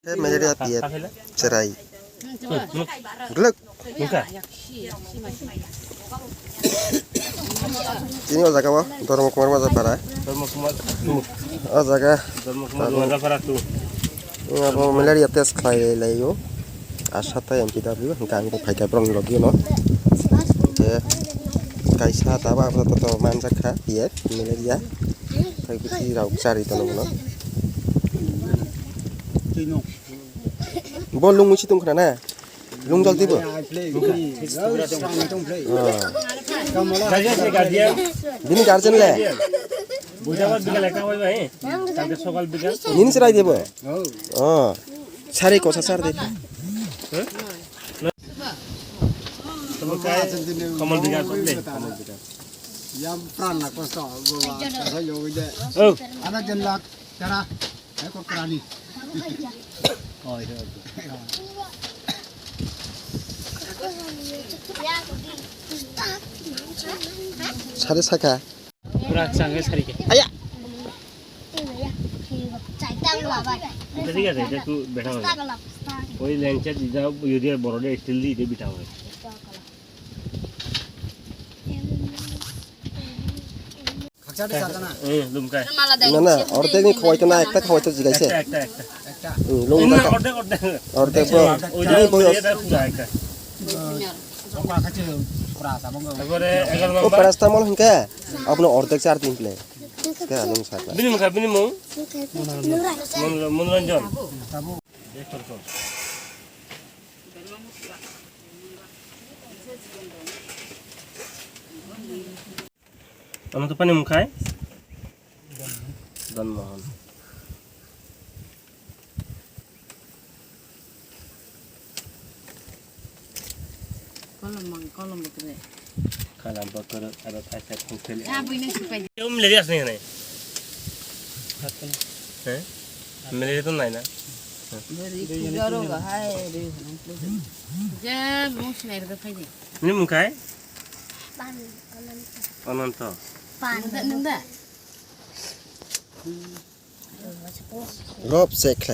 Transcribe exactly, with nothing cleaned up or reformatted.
Malaria P F cherai. Gluk. Nungka. Tini o jaga o Dharma Kumar Bazar para. Dharma Kumar. O jaga. Dharma Kumar Bazar para tu. Abo malaria test khlai lai o. Asha tai M P W hingka ang bo phaikha borok ni logi no. Hingke kaisa taba abo to manjak kha P F malaria. Hai bisi rok chari tono bono. Bo lungwi si tongkhna na? Lungjak dibo? Bini guardian le? Nini chwrai dibo? Oh. Sari kosa sar de. Kamal bigas le. Yang pran lah kau stok, gua, gua, gua, gua, gua. Oh. Ada jenlak. Tara, hai ko krani. Oi, oi. Sari saka. Pura chang sari ke. Aya. Itu dia, itu beda. Oi, lencha di jao, yudia borode steel di, itu beda. Eh, lumkai. Na, na, ordek ni khawai to na, ekta khawai to jigaise. Ekta, ekta, ekta. Hmm, lung na, ka. Ordek, ordek. Ordek bo. Oja, oja, pura ekta. Tabore egar number. O paracetamol hingke, apno ordek char din ple. Ke alung sakla. Bini mukha, bini mung. Mon-, Monranjan. Ano to pani mung khai? Don Mohan. Kolom mang, kolom bokre. Kalam bokre, aro kaisa khungkel. Ya, buina sipai. Em lerias ni nai. He? Malaria to nai na. Beri kugaro ga hai re. Ja, mung sinai ga phai de. Ni mung khai? Ananto. Nungda, nungda. Rob se khlai.